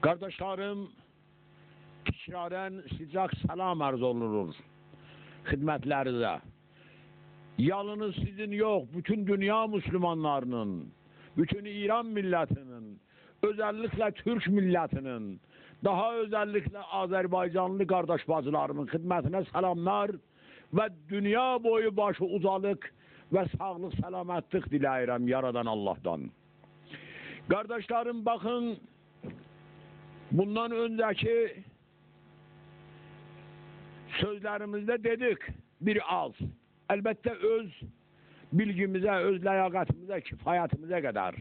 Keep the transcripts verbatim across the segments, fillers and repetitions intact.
قارداشلاریم، تکراراً سیجاق سلام عرض اولونور خدمتلرینیزه. یالنیز سیزین یوخ، بوتون دونیا مسلمانلارینین، بوتون ایران میللتینین، اؤزللیکله تورک میللتینین، داها اؤزللیکله آذربایجانلی قارداش باجیلاریمین خدمتینه سلاملار و دونیا بویو باشی اوجالیق و ساغلیق، سلامتلیک دیله‌ییرم یارادان آللاهدان. قارداشلاریم، باخین، بوندان اؤنجه‌کی سؤزلریمیزده دئدیک بیر آز. البته، اؤز بیلگیمیزه، اؤز لیاقتیمیزه، کفایتیمیزه قدر.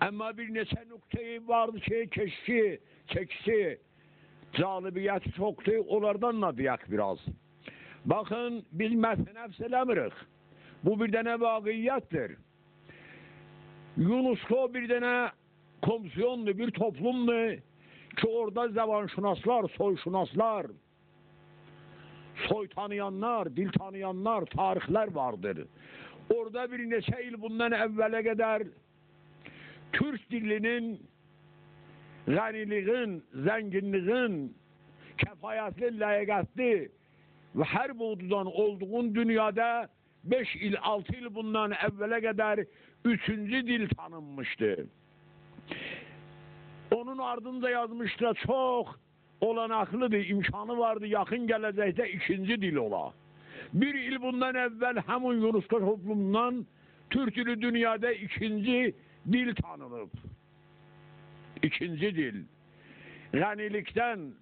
آمما بیر نئچه نقطه‌ای واردی کی، کئشکی، چکیسی، جالبیتی چوخدور، اونلاردان دا دئیک بیر آز. باخین، بیز مدح نفس ائله‌میریک. بو بیر دنه واقعیتدیر. یونسکو بیر دنه کومیسیوندور، بیر توپلومدور کی، اورادا زبان‌شناسلار، سوی‌شناسلار، سوی تانییانلار، دیل تانییانلار، تاریخلر واردیر. اورادا بیر نئچه ایل بوندان اوّله قدر تورک دیلینین غنی‌لیگین، زنگینلیگین، کفایتلی، لیاقتلی و هر بوغدودان اولدوغون دونیادا بئش ایل، آلتی ایل بوندان اوّله قدر اوچونجو دیل تانینمیشدی. اونون آردینجا یازمیشدی، چوخ اولاناقلیدیر، امکانی واردی یاخین گله‌جکده ایکینجی دیل اولا. بیر ایل بوندان اوّل همین یونسکو توپلوموندان تورک دیلی دونیادا ایکینجی دیل تانینیب. ایکینجی دیل. غنی‌لیکدن،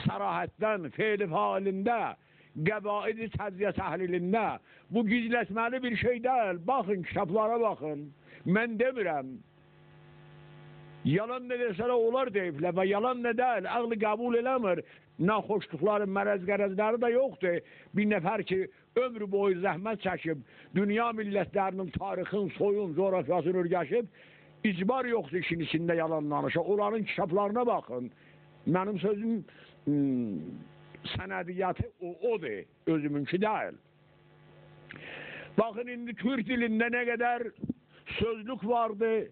صراحتدن، فعل فاعلینده، قواعد تجزیه تحلیلینده. بو گیزلتمه‌لی بیر شئی دئییل. باخین، کیتابلارا باخین. من دئمیرم. یالان دا دئسه‌لر، اونلار دئییبلر و یالان دا دئییل. عقل قبول ائله‌میر. ناخوشلوقلاری، مرض غرضلری ده یوخدور. بیر نفر کی، عؤمور بویو زحمت چکیب، دونیا میللتلرینین تاریخین، سویون، جغرافیاسینی اؤرگشیب، اجبار یوخدور ایشین ایچینده یالان دانیشا. اونلارین کیتابلارینا باخین. منیم سؤزوم، هوم، سندیتی او، اودور، اؤزومونکی دئییل. باخین، ایندی تورک دیلینده نه قدر سؤزلوک واردی،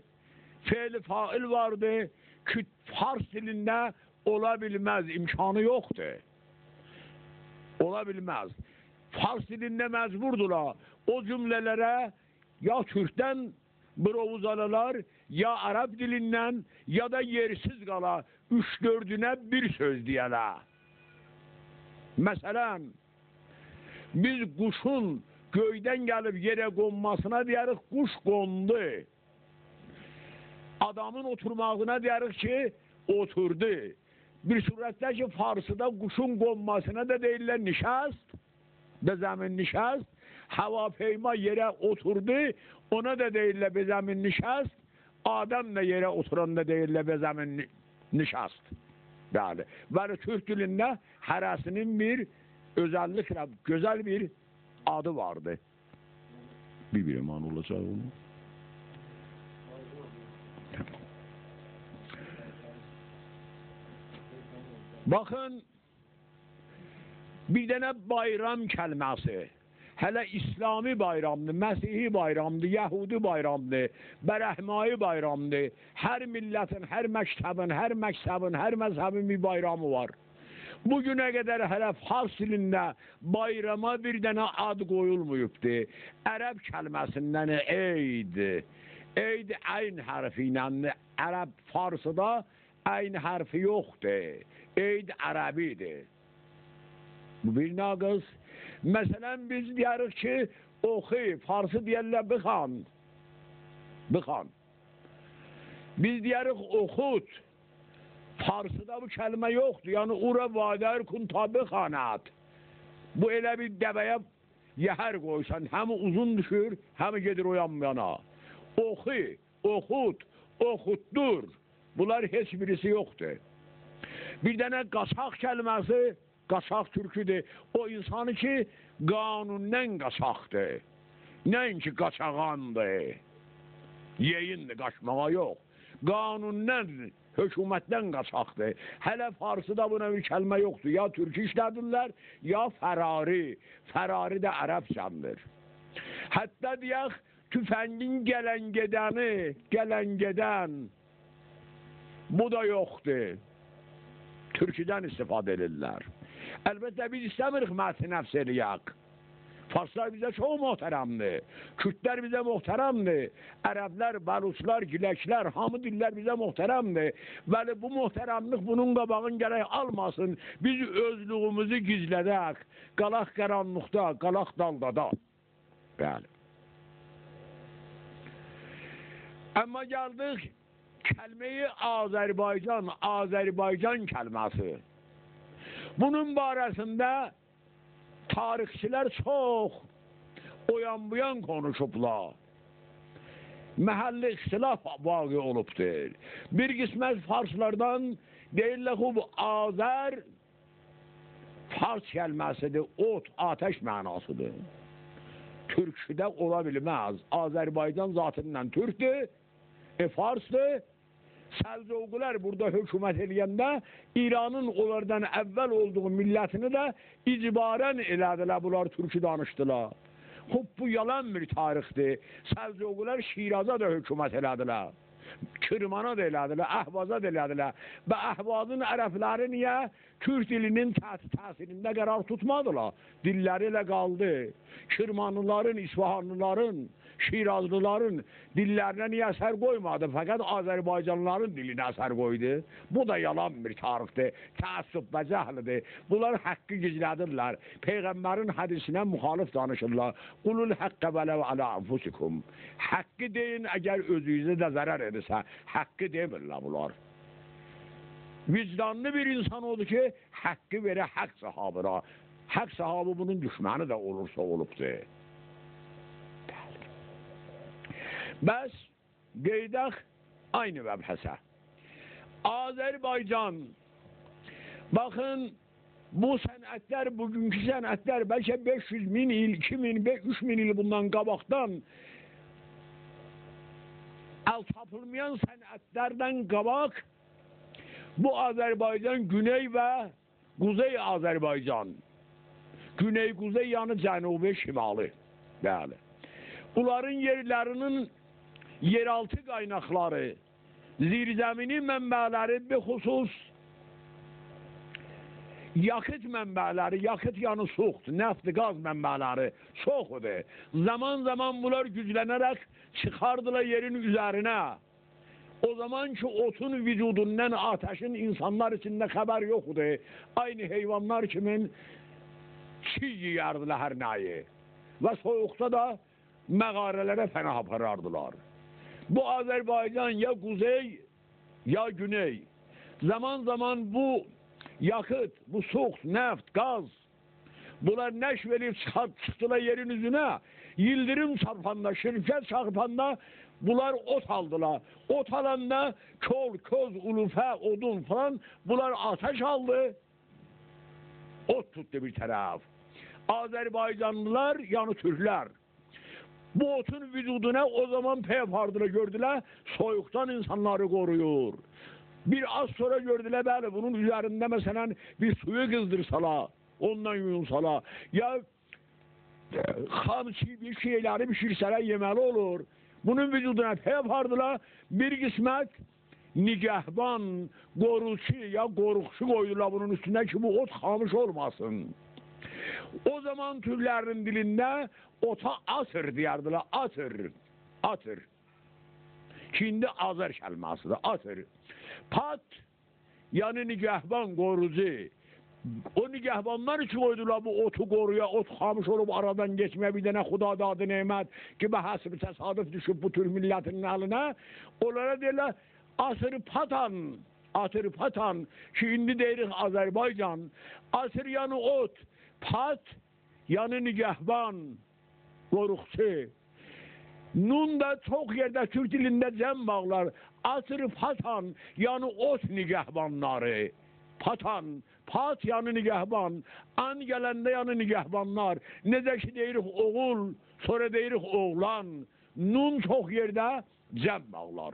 فعل فاعل واردی کی، فارس دیلینده اولا بیلمز، امکانی یوخدور. اولا بیلمز. فارس دیلینده مجبوردولار او جمله‌لره یا تورکدن بروز آلالار، یا عرب دیلیندن، یا دا یئرسیز قالا اوچ دؤردونه بیر سؤز دئیه‌لر. مثلا، بیز قوشون گؤیدن گلیب یئره قونماسینا دئیه‌ریک، قوش قوندو. آدامین اوتورماغینا دئیه‌ریک کی، اوتوردو. بیر صورتده کی، فارسیدا قوشون قونماسینا دا دئییرلر نشست، به زمین نشست. هواپیما یئره اوتوردو، اونا دا دئییرلر به زمین نشست. آدام دا یئره اوتوراندا دئییرلر به زمین نی-، نشست. بلی. بلی، تورک دیلینده هره‌سینین بیر اؤزللیکله گؤزل بیر آدی واردی. بیر-بیر امان اولاجاق اونون. باخین، بیر دنه بایرام کلمه‌سی. هله اسلامی بایرامدیر، مسیحی بایرامدیر، یهودی بایرامدیر، برهمایی بایرامدیر. هر میللتین، هر مکتبین، هر مکتبین، هر مذهبین بیر بایرامی وار. بو گونه قدر هله فارس دیلینده بایراما بیر دنه آد قویولماییبدی. عرب کلمه‌سیندن عید. عید عین حرفی ایلندی. عرب، فارسیدا عین حرفی یوخدور. عید عربی‌دیر. بو بیر ناقص. مثلا، بیز دئیه‌ریک کی، اوخو، فارسی دئیرلر بخوان. بخوان. بیز دئیه‌ریک اوخوت. فارسیدا بو کلمه یوخدور. یعنی، او را وادار کن تا بخواند. بو ائله بیر دوه‌یه یهر قویسان، هم اوزون دوشور، هم گئدیر او یان بو یانا. اوخو، اوخوت، اوخوتدور. بونلار هئچ بیریسی یوخدور. بیر دنه قاچاق کلمه‌سی، قاچاق تورکودور. او انسانی کی، قانوندان قاچاقدیر. نه‌اینکی قاچاغاندیر، یئییندیر، قاچماغا یوخ. قانوندان، حکومتدن قاچاقدیر. هله فارسیدا بونا بیر کلمه یوخدور. یا تورکو ایشله‌دیرلر، یا فراری. فراری ده عربجه‌دیر. حتی دئیک، تفنگین گلن گئدنی، گلن گئدن. بو دا یوخدور. تورکودن استفاده ائدیرلر. البته، بیز ایسته‌میریک مدح نفس ائله‌یک. فارسلار بیزه چوخ محترمدیر. کوردلر بیزه محترمدیر. عربلر، بلوچلار، گیلکلر، هامی دیللر بیزه محترمدیر. ولی بو محترملیک بونون قاباغینی گرک آلماسین. بیز اؤزلویوموزو گیزله‌دک. قالاق قارانلیقدا، قالاق دالدادا. بلی. اما گلدیک کلمه‌ی آذربایجان، آذربایجان کلمه‌سی. بونون باره‌سینده تاریخچیلر چوخ او یان بو یان قونوشوبلار. محل اختلاف واقع اولوبدور. بیر قسمت فارسلاردان دئییرلر کی، بو آذر فارس کلمه‌سیدیر، اوت، آتش معناسیدیر. تورکوده اولا بیلمز. آذربایجان ذاتیندان تورکدور، ائ، فارسدیر. سلجوقیلر بورادا حکومت ائله‌ینده ایرانین اونلاردان اول اولدوغو میللتینی ده اجباراً ائله‌دیلر، بونلار تورکو دانیشدیلار. خوب، بو یالان بیر تاریخدیر. سلجوقیلر شیرازا دا حکومت ائله‌دیلر. کرمانا دا ائله‌دیلر، اهوازا دا ائله‌دیلر. و اهوازین عربلری نییه تورک دیلینین تأث-، تأثیرینده قرار توتمادیلار؟ دیللری ائله قالدی. کرمانلیلارین، اصفهانلیلارین، شیرازلیلارین دیللرینه نییه اثر قویمادی؟ فقط آذربایجانلیلارین دیلینه اثر قویدو. بو دا یالان بیر تاریخدیر. تعصب و جهلدیر. بونلار حقی گیزله‌دیرلر. پیغمبرین حدیثینه مخالف دانیشیرلار. «قولوا الحق ولو علی انفسکم.» حقی دئیین، اگر اؤزونوزه ده ضرر ائدیرسه. حقی دئمیرلر بونلار. وجدانلی بیر انسان اودور کی، حقی وئره حق صاحابینا. حق صاحابی بونون دوشمنی ده اولورسا اولوبدور. بس، قئییدک عینی مبحثه. آذربایجان، باخین، بو صنعتلر، بوگونکو صنعتلر بلکه بئش یوز، مین ایل، ایکی مین، بئ-، اوچ مین ایل بوندان قاباقدان ال تاپیلمایان صنعتلردن قاباق بو آذربایجان گونئی و قوزئی آذربایجان، گونئی، قوزئی، یعنی جنوبی، شمالی، بلی، بونلارین یئرلرینین یئرآلتی قایناقلاری، زیرزمینی منبعلری، بخصوص یاکیت منبعلری، یاکیت یعنی سوخت، نفت، گاز منبعلری چوخودور. زامان زامان بونلار گوجلنه‌رک چیخاردیلار یئرین اوزرینه. او زامان کی، اوتون وجودوندان، آتشین انسانلار ایچینده خبر یوخدور. عینی حیوانلار کیمین چیی یئیردیلر هر نه‌یی. و سویوقدا دا مغاره‌لره پناه آپاراردیلار. بو آذربایجان یا قوزئی، یا گونئی. زامان زامان بو یاکیت، بو سوخت، نفت، گاز، بونلار نشو ائله‌ییب چیخاریب چیخدیلار یئرین اوزونه. ایلدیریم چارپاندا، شیرکت چارپاندا بونلار اوت آلدیلار. اوت آلاندا کول، کؤز، علوفه، اودون فلان، بونلار آتش آلدی. اوت توتدو بیر طرف. آذربایجانلیلار، یعنی تورکلر، بو اوتون وجودونا او زامان پی آپاردیلار، گؤردولر، سویوقدان انسانلاری قورویور. بیر آز سونرا گؤردولر، بلی، بونون اوزرینده، مثلا، بیر سویو قیزدیرسالار، اوندان یویونسالار، یا خام چیی بیر شئیلری بیشیرسه‌لر، یئمه‌لی اولور. بونون وجودونا پی آپاردیلار، بیر قسمت نگهبان، قوروجو یا قوروقچو قویدولار بونون اوستونه کی، بو اوت خاموش اولماسین. او زامان تورکلرین دیلینده اوتا آسیر دئیردیلر، آسیر، آسیر. کی، ایندی آذر کلمه‌سیدیر، آسیر. پات، یعنی نگهبان، قوروجو. او نگهبانلار کی قویدولار بو اوتو قورویا، اوت خاموش اولوب آرادان گئتمه‌یه، بیر دنه خداداد نعمت کی، به حسب تصادف دوشوب بو تورک میللتینین الینه. اونلارا دئییرلر آسیر پاتان، آسیر پاتان کی، ایندی دئییریک آذربایجان. آسیر یعنی اوت، پات یعنی نگهبان، قوروقچو. نون دا چوخ یئرده تورک دیلینده جمع باغلار. آسیر پاتان، یعنی اوت نگهبانلاری. پاتان، پات یعنی نگهبان، ان گلنده یعنی نگهبانلار. نئجه کی دئییریک اوغول، سونرا دئییریک اوغلان. نون چوخ یئرده جمع باغلار.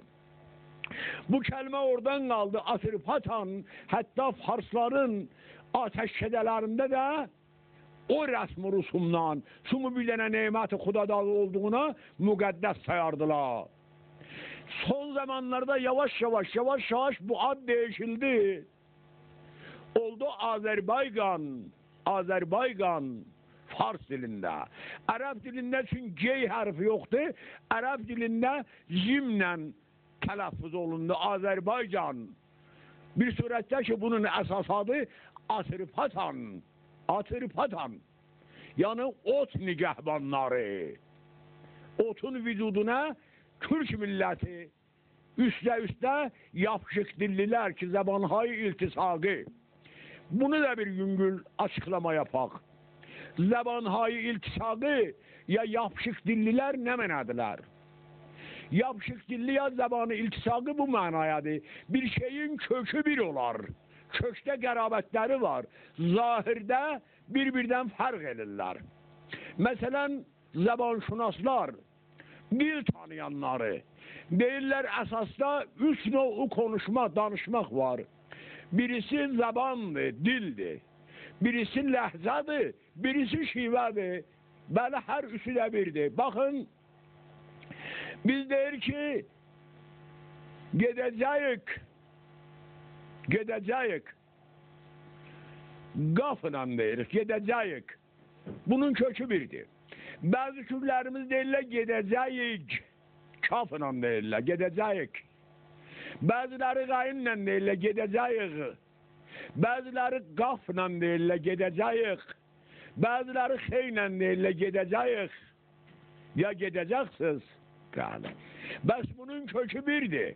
بو کلمه اورادان قالدی، آسیر پاتان، حتی فارسلارین آتشکده‌لرینده ده او رسم و رسومدان، چونکی بیر دنه نعمت خداداد اولدوغونا مقدس سایاردیلار. سون زامانلاردا یاواش-یاواش، یاواش-یاواش بو آد دییشیلدی. اولدو آذربایجان، آذربایجان فارس دیلینده. عرب دیلینده چون گ حرفی یوخدور، عرب دیلینده جیمله تلفظ اولوندو، آذربایجان. بیر صورتده کی، بونون اساس آدی آتروپاتان، آتروپاتان. یعنی اوت نگهبانلاری. اوتون وجودونا تورک میللتی، اوسته-اوسته یاپیشیق دیللیلر کی، زبان‌های التصاقی. بونو دا بیر یونگول آچیقلاما یاپاق. زبان‌های التصاقی یا یاپیشیق دیللیلر نه معنادیلار؟ یاپیشیق دیللی یا زبان التصاقی بو معنایادیر: بیر شئیین کؤکو بیر اولار. کؤکده قرابتلری وار. ظاهرده بیر-بیردن فرق ائدیرلر. مثلا، زبان‌شناسلار، دیل تانییانلاری دئییرلر، اساسدا اوچ نوع قونوشما، دانیشماق وار. بیریسی زباندیر، دیلدیر. بیریسی لهجه‌دیر، بیریسی شیوه‌دیر. بلی، هر اوچو ده بیردیر. باخین، بیز دئییریک کی، گئده‌جه‌ییک، گئده‌جه‌ییک. قافلا دئییریک، گئده‌جه‌ییک. بونون کؤکو بیردیر. بعضی کوردلریمیز دئییرلر، گئده‌جه‌ییک. کافلا دئییرلر، گئده‌جه‌ییک. بعضیلری غینله دئییرلر، گئده‌جه‌ییغ. بعضیلری قافلا دئییرلر، گئده‌جه‌ییق. بعضیلری خئیله دئییرلر، گئده‌جه‌ییق. یا گئده‌جکسیز. بلی. بس بونون کؤکو بیردیر.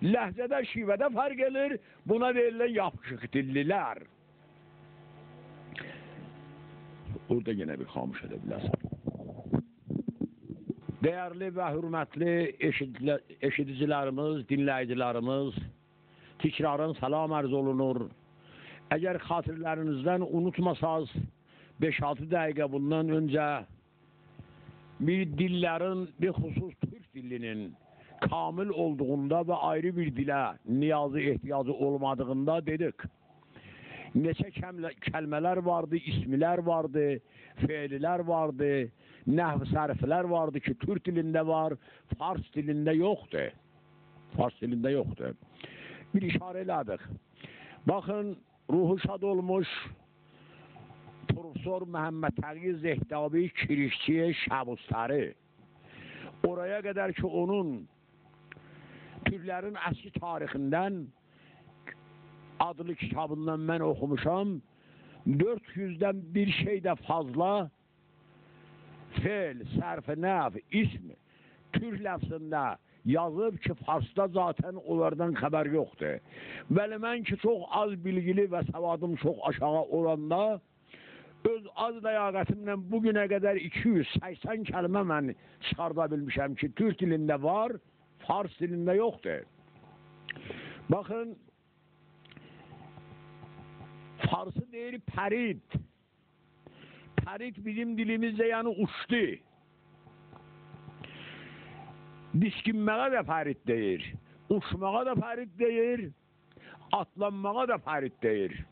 لهجه‌ده، شیوه‌ده فرق ائدیر. بونا دئییرلر یاپیشیق دیللیلر. اورادا یئنه بیر خاموش ائده بیلرسن. دیرلی و حؤرمتلی ائشیدیله-، ائشیدیجیلریمیز، دینله‌ییجیلریمیز، تکراراً سلام عرض اولونور. اگر خاطرلرینیزدن اونوتماساز، بئش-آلتی دقیقه بوندان اؤنجه بیر دیللرین، بیر خصوص تورک دیلینین کامل اولدوغوندا و آیری بیر دیله نیازی، احتیاجی اولمادیغیندا دئدیک. نئچه کمله-، کلمه‌لر واردی، اسملر واردی، فعللر واردی، نحو صرفلر واردی کی، تورک دیلینده وار، فارس دیلینده یوخدور. فارس دیلینده یوخدور. بیر اشاره ائله‌دیک. باخین، روحو شاد اولموش پروفسور محمدتقی زهتابی کیریشچی شبستری. اورایا قدر کی، اونون تورکلرین اسکی تاریخیندن آدلی کیتابیندان من اوخوموشام، دؤرد یوزدن بیر شئی ده فاضلا فعل، صرف نحو، اسم تورک لفظینده یازیب کی، فارسدا ذاتاً اونلاردان خبر یوخدور. ولی من کی، چوخ آز بیلگیلی و سوادیم چوخ آشاغی اولاندا، اؤز آز لیاقتیمله بو گونه قدر ایکی یوز سکسن کلمه من چیخاردا بیلمیشم کی، تورک دیلینده وار، فارس دیلینده یوخدور. باخین، فارسی دئییر پرید. پرید بیزیم دیلیمیزده، یعنی، اوچدو. دیسکینمه‌یه ده پرید دئییر، اوچماغا دا پرید دئییر، آتلانماغا دا پرید دئییر.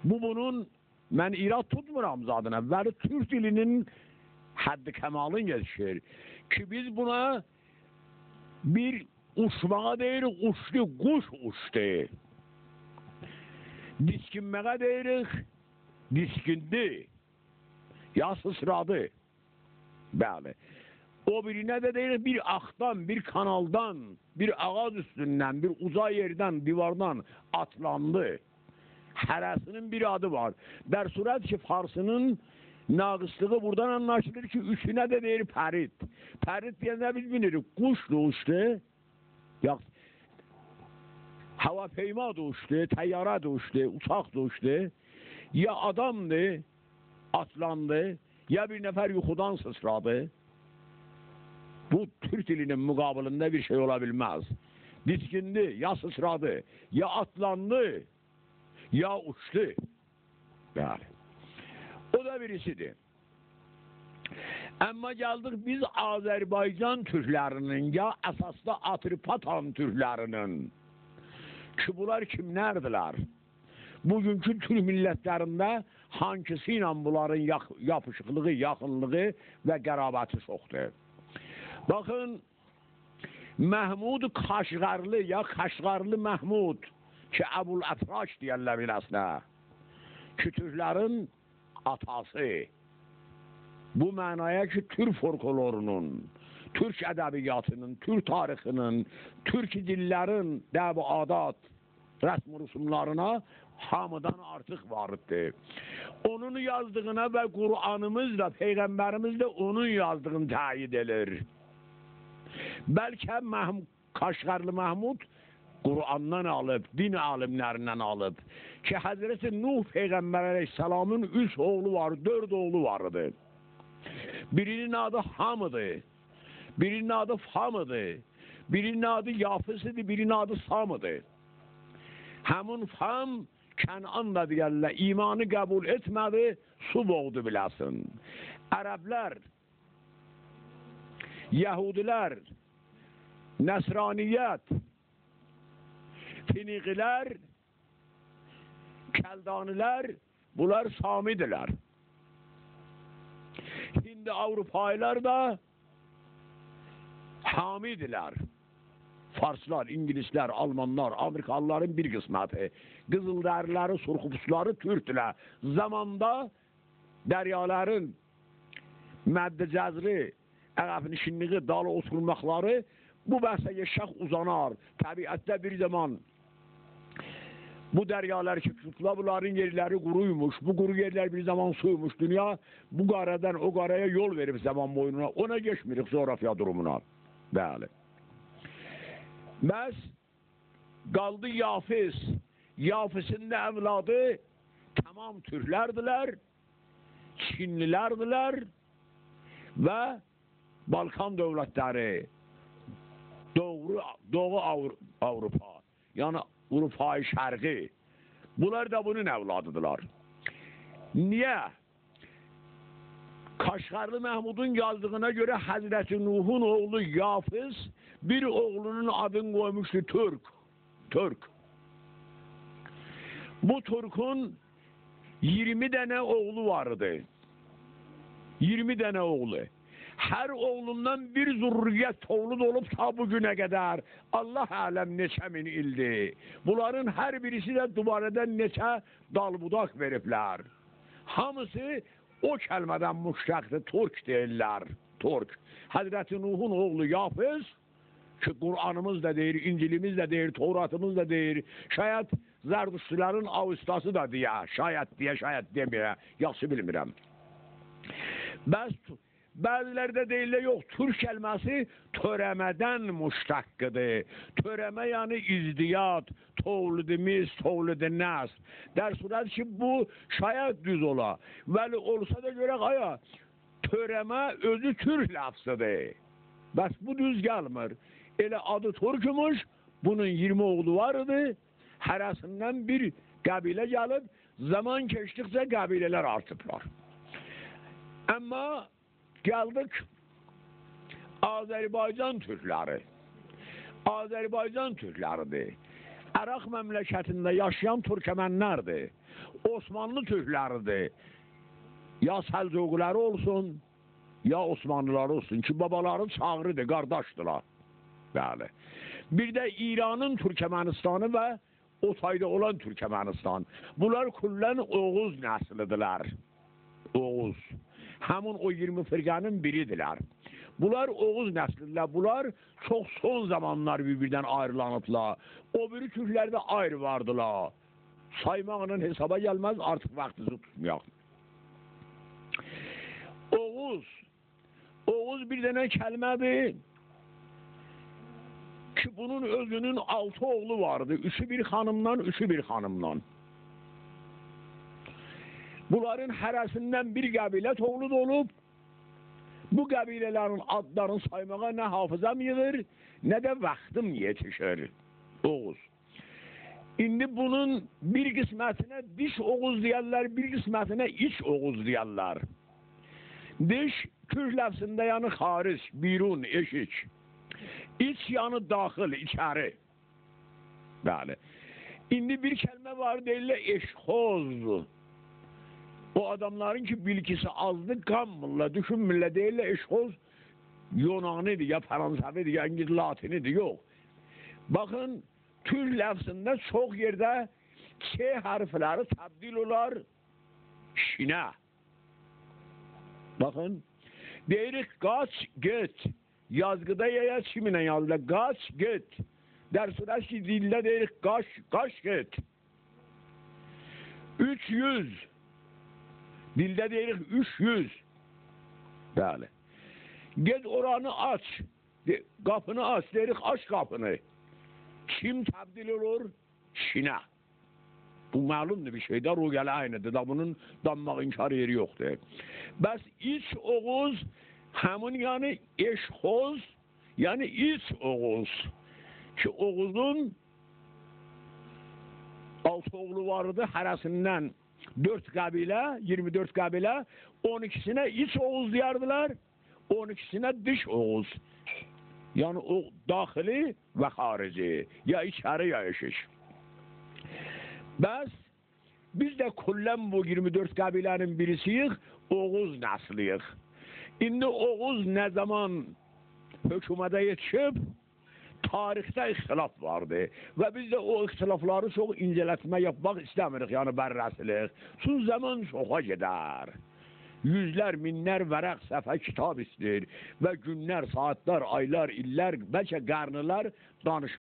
بو، بونون، من ایراد توتمورام زادینا، ولی تورک دیلینین حد کمالین یئتیشیر کی، بیز بونا بیر اوچماغا دئییریک، اوچدو، قوش اوچدو. دیسکینمه‌یه دئییریک، دیسکیندی، یا سیچرادی. بلی. او بیرینه ده دئییریک، بیر آرخدان، بیر کانالدان، بیر آغاج اوستوندن، بیر اوجا یئردن، دیواردان آتلاندی. هره‌سینین بیر آدی وار. در صورت کی، فارسی‌نین ناقصلیغی بورادان آنلاشیلیر کی، اوچونه ده دئییر پرید. پرید دئینده بیز بیلیریک، قوشدو، اوچدو، یا هواپیمادی، اوچدو، طیاره‌دی، اوچدو، اوچاقدی، اوچدو، یا آدامدی، آتلاندی، یا بیر نفر یوخودان سیچرادی. بو، تورک دیلینین مقابلینده بیر شئی اولا بیلمز. دیسکیندی، یا سیچرادی، یا آتلاندی، یا اوچدو. بلی. او دا بیریسیدیر. آمما گلدیک بیز آذربایجان تورکلری‌نین، یا اساسدا آتروپاتان تورکلری‌نین کی، بونلار کیملردیلر؟ بوگونکو تورک میللتلرینده هانسیسی ایله بونلارین یاخ-، یاپیشیقلیغی، یاخینلیغی و قرابتی چوخدور؟ باخین، محمود کاشغرلی یا کاشغرلی محمود کی، ابوالاتراک دئیرلر بیله‌سینه، کی، تورکلرین آتاسی. بو معنایا کی، تورک فولکلورونون، تورک ادبیاتینین، تورک تاریخینین، تورک دیللرین دب و عادات، رسم و رسوملارینا هامیدان آرتیق واردیر. اونون یازدیغینا و قرآنیمیز دا، پیغمبریمیز ده اونون یازدیغینی تأیید ائدیر. بلکه محم-، کاشغرلی محمود قرآندان آلیب، دین عالیملریندن آلیب کی، حضرت نوح پیغمبر علیه‌السلامین اوچ اوغلو وار، دؤرد اوغلو وار ایدی. بیری‌نین آدی حام ایدی، بیری‌نین آدی فام ایدی، بیری‌نین آدی یافث ایدی، بیری‌نین آدی سام ایدی. همون فام، کنعان دا دئیرلر، ایمانی قبول ائتمه‌دی، سو بوغدو بیله‌سین. عربلر، یهودیلر، نصرانیت، فینیقیلر، کلدانیلر، بونلار سامی‌دیلر. هیندی آوروپالیلار دا حامی‌دیلر. فارسلار، اینگیلیسلر، آلمانلار، آمریکالیلارین بیر قسمتی، قیزیلدری‌لری، سرخ‌پوستلاری تورکدولر. زاماندا دریالارین مد جزری، عقب‌نشینلیگی، دالی اوتورماقلاری بو بحثه یئکه اوزانار. طبیعتده بیر زامان بو دریالار کی توتولار، بونلارین یئرلری قورویموش، بو قورو یئرلر بیر زامان سویموش. دونیا بو قاره‌دن او قاره‌یا یول وئریب زامان بویونونا، اونا گئچمیریک جغرافیا دورومونا. بلی. بس قالدی یافث. یافثین ده اولادی تمام تورکلردیلر، چینلیلردیلر و بالکان دؤولتلری، دوغو، دوغو آور-، آوروپا، یعنی آوروپای شرقی. بونلار دا بونون اولادیدیلار. نییه؟ کاشغرلی محمودون یازدیغینا گؤره حضرت نوحون اوغلو یافث بیر اوغلونون آدینی قویموشدو تورک. تورک. بو تورکون اییرمی دنه اوغلو وار ایدی. اییرمی دنه اوغلو. هر اوغلوندان بیر ذریت تولید اولوب تا بو گونه قدر. الله اعلم نئچه مین ایلدیر. بونلارین هر بیریسی ده دوباره‌دن نئچه دال بوداق وئریبلر. هامیسی او کلمه‌دن مشتقدیر، تورک دئییرلر، تورک. حضرت نوحون اوغلو یافث، کی قرآنیمیز دا دئییر، انجیلیمیز ده دئییر، توراتیمیز دا دئییر، شاید زردشتیلرین آوستاسی دا دئیه، شاید دئیه، شاید دئمه‌یه، یاخشی بیلمیرم. بس بعضیلری ده دئییرلر، یوخ، تورک کلمه‌سی تؤره‌مه‌دن مشتقدیر. تؤره‌مه یعنی ازدیاد، تولید مثل، تولید نسل. در صورتی کی بو شاید دوز اولا. ولی اولسا دا گؤرک، آیا تؤره‌مه اؤزو تورک لفظیدیر. بس بو دوز گلمیر. ائله آدی تورکموش، بونون اییرمی اوغلو وار ایدی. هره‌سیندن بیر قبیله گلیب، زامان کئچدیکجه قبیله‌لر آرتیبلار. آمما گلدیک آذربایجان تورکلری. آذربایجان تورکلریدیر. عراق مملکتینده یاشایان تورکمنلردیر. عثمانلی تورکلریدیر. یا سلجوقیلری اولسون، یا عثمانلیلاری اولسون کی بابالاری چاغریدیر، قارداشدیلار. بلی. بیر ده ایرانین تورکمنیستانی و او تایدا اولان تورکمنیستان. بونلار کلاً اوغوز نسلیدیرلر. اوغوز. همین او اییرمی فرقه‌نین بیریدیرلر. بونلار اوغوز نسلیدیرلر. بونلار چوخ سون زامانلار بیر-بیردن آیریلانیبلار. او بیری تورکلر ده آیری واردیلار. سایماقلا حسابا گلمز، آرتیق واختینیزی توتمایاق. اوغوز. اوغوز بیر دنه کلمه‌دیر کی بونون اؤزونون آلتی اوغلو واردی. اوچو بیر خانیمدان، اوچو بیر خانیمدان. بونلارین هره‌سیندن بیر قبیله تولید اولوب. بو قبیله‌لرین آدلارینی سایماغا نه حافظه‌م ییغیر، نه ده واختیم یئتیشیر. اوغوز. ایندی بونون بیر قسمتینه دیش اوغوز دئیرلر، بیر قسمتینه ایچ اوغوز دئیرلر. دیش تورک لفظینده یعنی خارج، بیرون، ائشیک. ایچ یعنی داخیل، ایچری. بلی. ایندی بیر کلمه وار، دئییرلر اشخوز. او آداملارین کی بیلگیسی آزدیر، قانمیرلار، دوشونمورلر، دئییرلر اشخوز یونانی‌دیر، یا فرانسوی‌دیر، یا انگلیس لاتینی‌دیر، یوخ. باخین، تورک لفظینده چوخ یئرده چ حرفلری تبدیل اولار شینه. باخین، دئییریک قاچ، گئت. یازگیدا یا، یا چیمینه یازیلیر؟ قاچ، گئت. در صورتی کی، دیلده دئییریک قاش، قاش گئت. اوچ یوز. دیلده دئییریک اوچ یوز. بلی. گئت اورانی آچ. دئ-، قاپینی آچ، دئییریک آچ قاپینی. چیم تبدیل اولور؟ شینه. بو معلومدور بیر شئی ده، رؤیه‌لی عینی‌دیر دا، بونون دانماق، انکار یئری یوخدور. بس ایچ اوغوز، همین یعنی اشخوز، یعنی ایچ اوغوز. کی اوغوزون آلتی اوغلو وار ایدی، هره‌سیندن دؤرد قبیله، اییرمی دؤرد قبیله، اون ایکیسینه ایچ اوغوز دئیردیلر، اون ایکیسینه دیش اوغوز. یعنی او داخلی و خارجی، یا ایچری، یا ائشیک. بس بیز ده کلاً بو اییرمی دؤرد قبیله‌نین بیریسی‌ییک، اوغوز نسلی‌ییک. ایندی اوغوز نه زامان حکومته یئتیشیب، تاریخده اختلاف واردی. و بیز ده او اختلافلاری چوخ اینجه‌لتمه یاپماق ایسته‌میریک، یعنی بررسی‌لیک. چون زامان چوخا گئدر. یوزلر، مینلر ورق، صفحه کیتاب ایسته‌ییر. و گونلر، ساعاتلار، آیلار، ایللر، بلکه قرنلر دانیش-